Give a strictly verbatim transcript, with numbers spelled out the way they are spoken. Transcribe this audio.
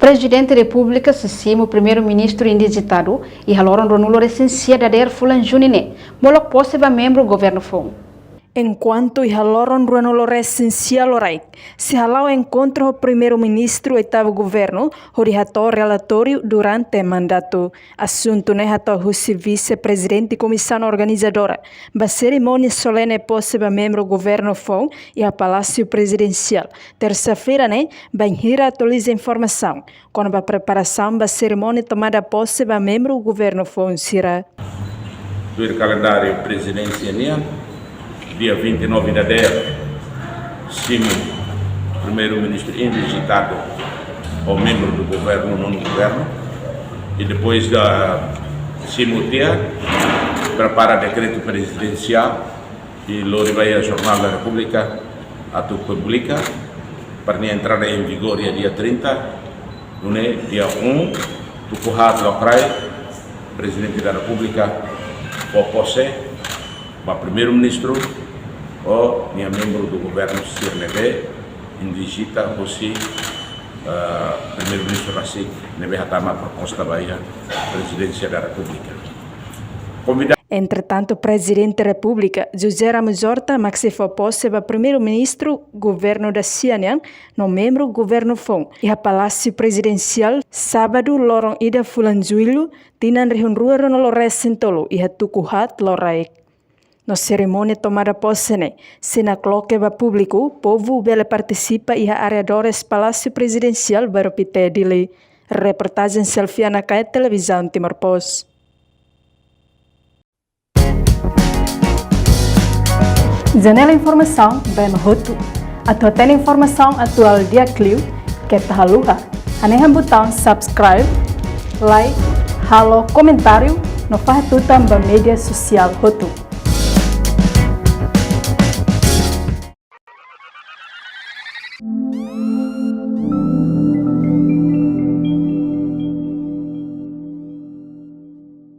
Prezidente Repúblika sei simu Primeiru-Ministru indijitadu iha loron ruanulu-resin-sia dadeer fulan Junu ne'e, molok pose ba membru governu foun. Enkuantu iha loron ruanulu-resin-sia loraik, sei hala'o enkontru ho Primeiru-Ministru oitavu governu, hodi hato'o relatóriu durante mandatu. Asuntu ne'e hato'o husi Vise-Prezidente Komisaun Organizadora ba serimónia solene pose ba membru governu foun iha Palásiu Prezidensiál, tersa-feira ne'e, bainhira atualiza informasaun kona-ba preparasaun ba serimónia tomada pose ba membru governu foun sira. Tuir kalendáriu prezidénsia nian, dia vinte e nove dadeer, simu Primeiru-Ministru indijitadu ou membru do governu, nono governu, e depois de simu tiha, prepara dekretu prezidensiál e lori ba iha Jornál da Repúblika atu publika, para nia entrada em vigor iha dia trinta, nune'e dia um, tuku haat lokraik, Prezidente da Repúblika fó pose ba Primeiru-Ministru ou nia membru do governu sira ne'ebé indijita husi, eh, Primeiru-Ministru rasik ne'ebé hatama proposta ba iha Prezidénsia da Repúblika. Konvida- Entretantu, Prezidente Repúblika, José Ramos Horta, mak sei fó pose ba Primeiru-Ministru governu dasia nian no membru governu foun iha Palásiu Prezidensiál, sábadu, loron ida fulan Jullu, tinan rihun rua ruanulu-resin-tolu, iha tuku haat loraik. No serimónia tomada pose ne'e sei nakloke ba públiku, povu bele partisipa iha arredores Palásiu Prezidensiál Bairru Pité, Dili. Reportajen Selviana Kaet, Televizaun Timor Post. Janela informasaun ba ema hotu. Atu hatene informasaun atuál di'ak liu, keta haluha hanehan butaun subscribe, like, halo komentáriu no fahe tutan ba média sosiál hotu.